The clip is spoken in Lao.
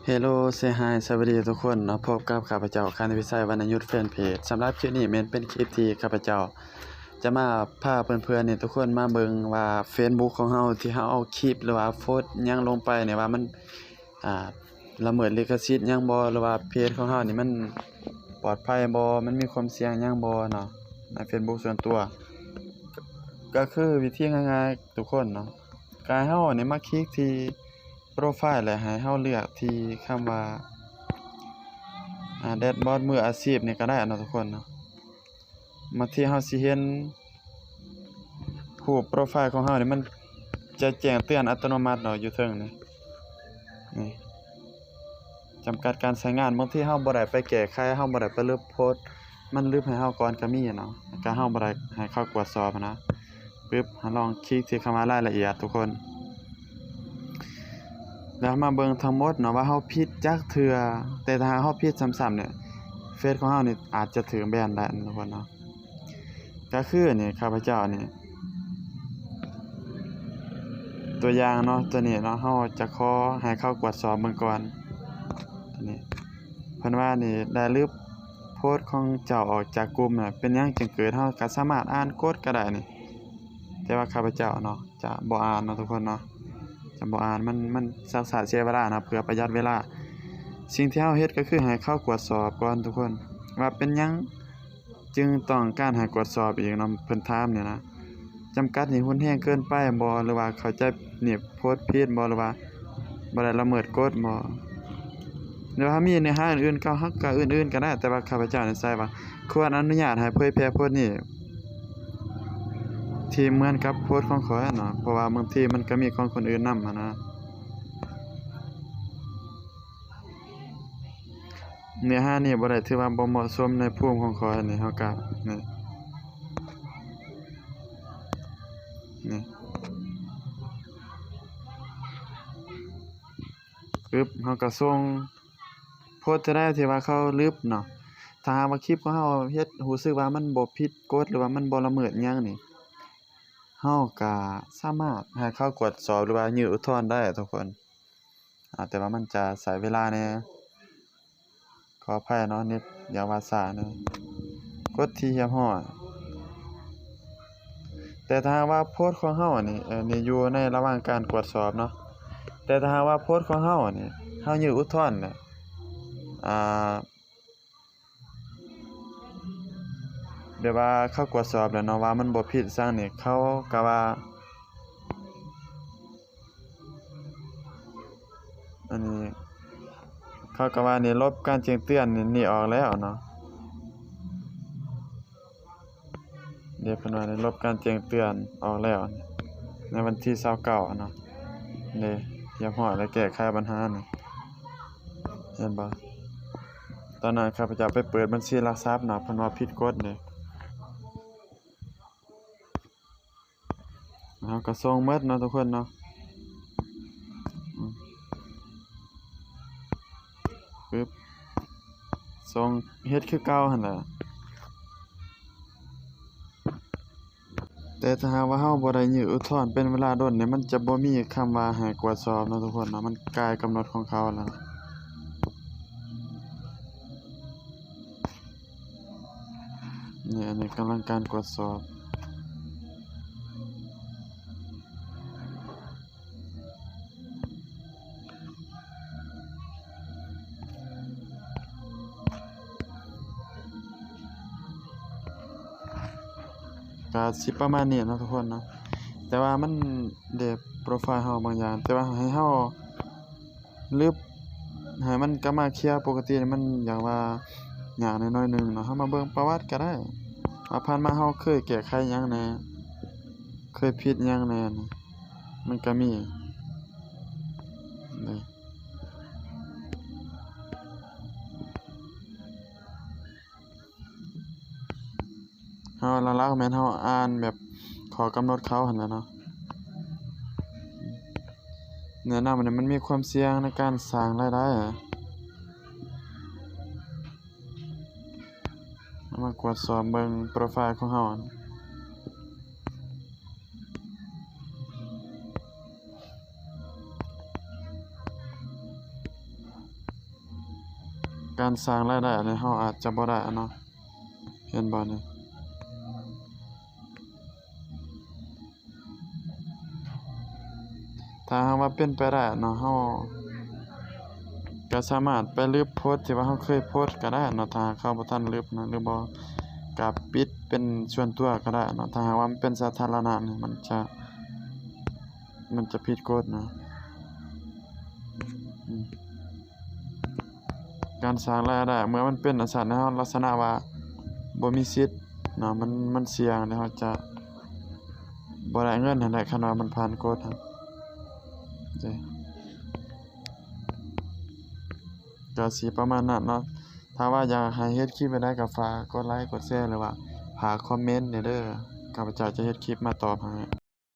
ເຮໂລ ເຊຮາຍ ສະຫວັດດີທຸກຄົນເນາະ, ພົບກັບຂ້າພະເຈົ້າ ຄານິວິໄຊ ວັນນະຍຸດ ແຟນເພຈ. ສຳລັບຄລິບນີ້ແມ່ນເປັນຄລິບທີ່ຂ້າພະເຈົ້າຈະມາພາເພື່ອນໆນີ້ທຸກຄົນມາເບິ່ງວ່າເຟສບຸກຂອງເຮົາທີ່ເຮົາເອົາຄລິບ ຫຼືວ່າໂພສຫຍັງລົງໄປນີ້ວ່າມັນ ອ່າ ລະເມີດລິຂະສິດຫຍັງບໍ່ ຫຼືວ່າເພຈຂອງເຮົານີ້ມັນປອດໄພບໍ່ ມັນມີຄວາມສ່ຽງຫຍັງບໍ່ເນາະ ໃນເຟສບຸກສ່ວນຕົວ. ກໍຄືວິທີງ່າຍໆທຸກຄົນເນາະ, ກະໃຫ້ເຮົານີ້ມາຄລິກທີ່ໂປຣໄຟລ໌ ແລະ ໃຫ້ເຮົາເລືອກທີ່ຄຳວ່າ ອາ ແດດບອດມືອາຊີບນີ້ກໍໄດ້ເນາະທຸກຄົນເນາະ. ບາງທີເຮົາຊິເຫັນຮູບໂປຣໄຟລ໌ຂອງເຮົານີ້ ມັນຈະແຈ້ງເຕືອນອັດຕະໂນມັດເນາະ ຢູ່ເທິງນີ້ ນີ້ ຈຳກັດການໃຊ້ງານ. ບາງທີເຮົາບໍ່ໄດ້ໄປແກ້ໄຂ ເຮົາບໍ່ໄດ້ໄປລຶບໂພສ ມັນລຶບໃຫ້ເຮົາກ່ອນກໍມີເນາະ, ກໍເຮົາບໍ່ໄດ້ໃຫ້ເຂົາກວດສອບນະ. ປຶບ ເຮົາລອງຄລິກທີ່ຄຳວ່າລາຍລະອຽດທຸກຄົນ ແລ້ວເຮົາມາເບິ່ງທັງໝົດເນາະ ວ່າເຮົາຜິດຈັກເທື່ອ. ແຕ່ຖ້າຫາກເຮົາຜິດຊ້ຳໆນີ້ ເຟສຂອງເຮົານີ້ອາດຈະຖືກແບນໄດ້ນະທຸກຄົນເນາະ. ກໍຄືນີ້ ຂ້າພະເຈົ້ານີ້ ຕົວຢ່າງເນາະ ຕົວນີ້ເນາະ ເຮົາຈະຂໍໃຫ້ເຂົາກວດສອບເບິ່ງກ່ອນ. ຕົວນີ້ ເພິ່ນວ່ານີ້ ໄດ້ລຶບໂພສຂອງເຈົ້າອອກຈາກກຸ່ມນະ ເປັນຫຍັງຈຶ່ງເກີດ? ເຮົາກໍສາມາດອ່ານກົດກໍໄດ້ນີ້ ແຕ່ວ່າຂ້າພະເຈົ້າເນາະ ຈະບໍ່ອ່ານເນາະທຸກຄົນເນາະ, ຈະບໍ່ອ່ານ ມັນ ມັນຊັກຊ້າເສຍເວລາເນາະ ເພື່ອປະຢັດເວລາ. ສິ່ງທີ່ເຮົາເຮັດກໍຄືໃຫ້ເຂົາກວດສອບກ່ອນທຸກຄົນ ວ່າເປັນຫຍັງຈຶ່ງຕ້ອງການໃຫ້ກວດສອບອີກເນາະ ເພິ່ນຖາມນີ້ນະ. ຈຳກັດນີ້ຮຸນແຮງເກີນໄປບໍ່ ຫຼືວ່າເຂົ້າໃຈນີ້ໂພສຜິດບໍ່ ຫຼືວ່າບໍ່ໄດ້ລະເມີດກົດບໍ່ ຫຼືວ່າມີເນື້ອຫາອື່ນໆ ກໍ ເຮົາກໍອື່ນໆກໍໄດ້. ແຕ່ວ່າຂ້າພະເຈົ້ານີ້ໃສ່ວ່າ ຄວນອະນຸຍາດໃຫ້ເຜີຍແຜ່ໂພສນີ້ ທີ່ເໝືອນກັບໂພສຂອງຂ້ອຍເນາະ ເພາະວ່າບາງທີມັນກໍມີຂອງຄົນອື່ນນຳຫັ້ນນະ. ເນື້ອຫານີ້ບໍ່ໄດ້ຖືວ່າບໍ່ເໝາະສົມໃນພູມຂອງຂ້ອຍນີ້ ເຮົາກະ ນີ້ ນີ້ ປຶບ ເຮົາກະສົ່ງ ໂພສເທື່ອໃດທີ່ວ່າເຂົາລຶບເນາະ, ຖ້າຫາກວ່າຄລິບຂອງເຮົາເຮັດຮູ້ສຶກວ່າມັນບໍ່ຜິດກົດ ຫຼືວ່າມັນບໍ່ລະເມີດຫຍັງນີ້ ເຮົາກະສາມາດໃຫ້ເຂົາກວດສອບ ຫຼືວ່າຍື່ນອຸດທອນໄດ້ທຸກຄົນ. ອາ ແຕ່ວ່າມັນຈະໃຊ້ເວລາແດ່ ຂໍອະໄພເນາະ ເນັດຢ່າວ່າຊ້າແດ່ ກົດທີ່ຮຽບຮ້ອຍ. ແຕ່ຖ້າຫາກວ່າໂພສຂອງເຮົານີ້ ເອີ ນີ້ຢູ່ໃນລະຫວ່າງການກວດສອບເນາະ, ແຕ່ຖ້າຫາກວ່າໂພສຂອງເຮົານີ້ ເຮົາຍື່ນອຸດທອນແລ້ວ ອາ ແບບວ່າເຂົາກວດສອບແລ້ວເນາະ ວ່າມັນບໍ່ຜິດສັງນີ້ ເຂົາກະວ່າ ອັນນີ້ ເຂົາກະວ່ານີ້ ລົບການແຈ້ງເຕືອນນີ້ອອກແລ້ວເນາະ. ເດ ເພິ່ນວ່າໄດ້ລົບການແຈ້ງເຕືອນອອກແລ້ວ ໃນວັນທີຊາວເກົ້າເນາະ. ເດ ຮຽບຮ້ອຍແລ້ວ ແກ້ໄຂບັນຫານີ້ ເຫັນບໍ່? ຕອນນັ້ນຂ້າພະເຈົ້າໄປເປີດບັນຊີຫຼັກຊັບເນາະ ເພິ່ນວ່າຜິດກົດເດ. ເຮົາກໍສົ່ງໝົດເນາະທຸກຄົນເນາະ ອືມ ປຶບ ສົ່ງ ເຮັດຄືເກົ່າຫັ້ນແຫຼະ. ແຕ່ຖ້າຫາກວ່າເຮົາບໍ່ໄດ້ຍື່ນອຸດທອນເປັນເວລາດົນນີ້ ມັນຈະບໍ່ມີຄຳວ່າໃຫ້ກວດສອບເນາະທຸກຄົນເນາະ, ມັນກາຍກຳນົດຂອງເຂົາແລ້ວ. ນີ້ ອັນນີ້ກຳລັງການກວດສອບ ກະຊິປະມານນີ້ເນາະທຸກຄົນເນາະ, ແຕ່ວ່າມັນເດໂປຣໄຟລ໌ເຮົາບາງຢ່າງ ແຕ່ວ່າໃຫ້ເຮົາ ລຶບໃຫ້ມັນກັບມາເຄຍປົກກະຕິນີ້ ມັນຢາກວ່າຍາກແດ່ໜ້ອຍໜຶ່ງເນາະ. ເຮົາມາເບິ່ງປະຫວັດກໍໄດ້ ວ່າຜ່ານມາເຮົາເຄີຍແກ້ໄຂຫຍັງແດ່ ເຄີຍຜິດຫຍັງແດ່ນີ້ ມັນກໍມີເດ້. ເຮົາ ຫຼັກໆແມ່ນເຮົາອ່ານແບບຂໍ້ກຳນົດເຂົາຫັ້ນແຫຼະເນາະ. ແນະນຳ ອັນນີ້ມັນມີຄວາມສ່ຽງໃນການສ້າງລາຍໄດ້. ເຮົາມາກວດສອບເບິ່ງໂປຣໄຟລ໌ຂອງເຮົາ. ການສ້າງລາຍໄດ້ນີ້ເຮົາອາດຈະບໍ່ໄດ້ເນາະ ເຫັນບໍ່ນີ້? ຖ້າຫາກວ່າເປັນໄປໄດ້ເນາະ ເຮົາກະສາມາດໄປລຶບໂພສທີ່ວ່າເຮົາເຄີຍໂພສກະໄດ້ເນາະ ຖ້າຫາກເຂົາບໍ່ທັນລຶບນະ ຫຼືບໍ່ກະປິດເປັນສ່ວນຕົວກະໄດ້ເນາະ ຖ້າຫາກວ່າມັນເປັນສາທາລະນະນີ້ ມັນຈະ ມັນຈະຜິດກົດນະ. ອືມ ການສ້າງລາຍໄດ້ ເມື່ອມັນເປັນອັນຊັ້ນ ເຮົາລັກສະນະວ່າບໍ່ມີສິດເນາະ ມັນ ມັນສ່ຽງ ແລ້ວເຮົາຈະບໍ່ໄດ້ເງິນຫັ້ນແຫຼະ ຄັນວ່າມັນຜ່ານກົດຫັ້ນ ເດ້ ກະຊິປະມານນັ້ນເນາະ. ຖ້າວ່າຢາກໃຫ້ເຮັດຄລິບແນວໃດ ກະຝາກກົດໄລກົດແຊ ຫຼືວ່າຝາກຄອມເມັນແດ່ເດີ ຂ້າພະເຈົ້າຈະເຮັດຄລິບມາຕອບໃຫ້.